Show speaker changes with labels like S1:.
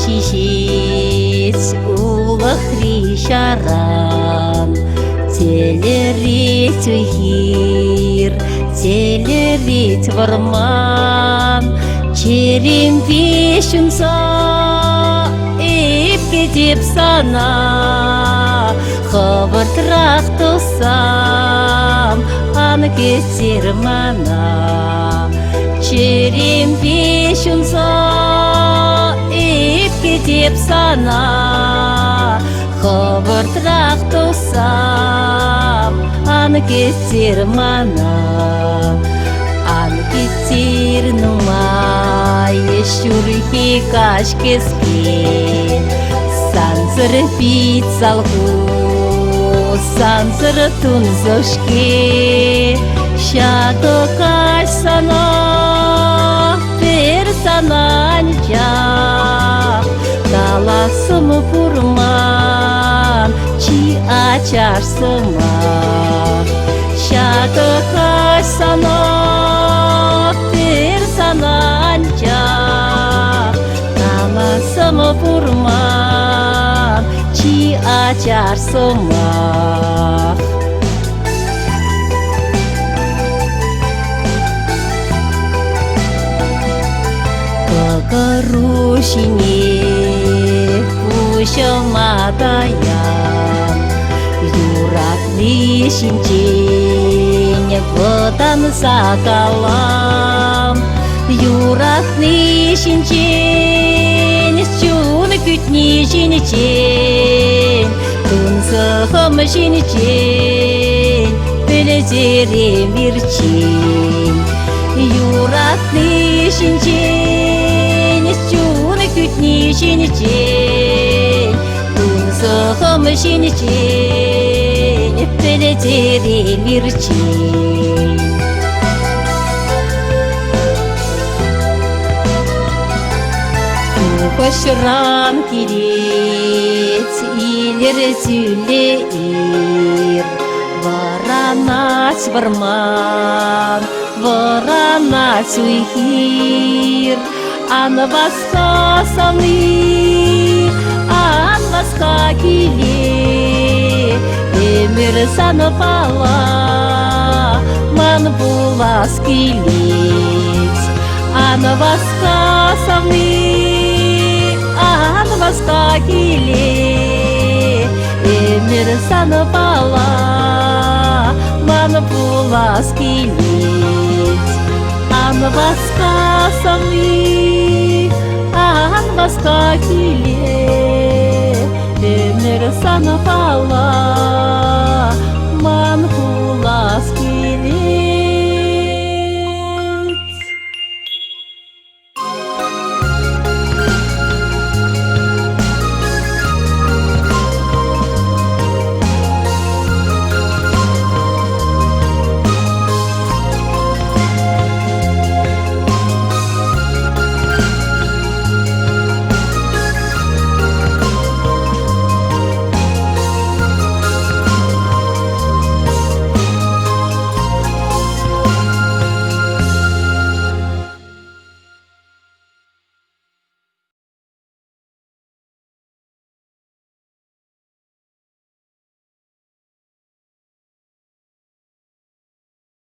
S1: ҫиҫет улӑхри ҫаран, Телерет уй-хир, телерет вӑрман. Чӗремпе ҫунса эп кӗтеп сана, Хӑвӑртрах тусам, ан кӗтер мана. Чӗремпе ҫунса эп кӗтеп сана, Хӑвӑртрах тусам, ан кӗтер мана. Ан кӗтер нумай ҫурхи каҫ кӗске, Сансӑр пит салху, сансӑр тунсӑх-ҫке. Ҫакӑ каҫ сана, пӗр сана анчах калассӑм пур ман чи ачаш сӑмах. Ҫакӑ каҫ сана, пӗр сана анчах калассӑм пур ман чи ачаш сӑмах. Кӑкӑру ҫине пуҫӑма таян, Юратни ҫинчен вӑтанса калам. Юратни ҫинчен, чун кӳтни ҫинчен, Тунсӑхӑм ҫинчен пӗлтерем ирччен. Юратни ҫинчен, чун кӳтни ҫинчен, тунсӑхӑм ҫинчен пӗлтерем ирччен. Тухӑҫран килет илӗртӳллӗ ир, Вӑранать вӑрман, вӑранать уй-хир. Ан васка, савни, ан васка киле, Ӗмӗр санпала ман пулас килет. Ан васка, савни, ан васка киле, Ӗмӗр санпала ман пулас килет. Ан васка, савни, ан васка киле, Ӗмӗр санпала.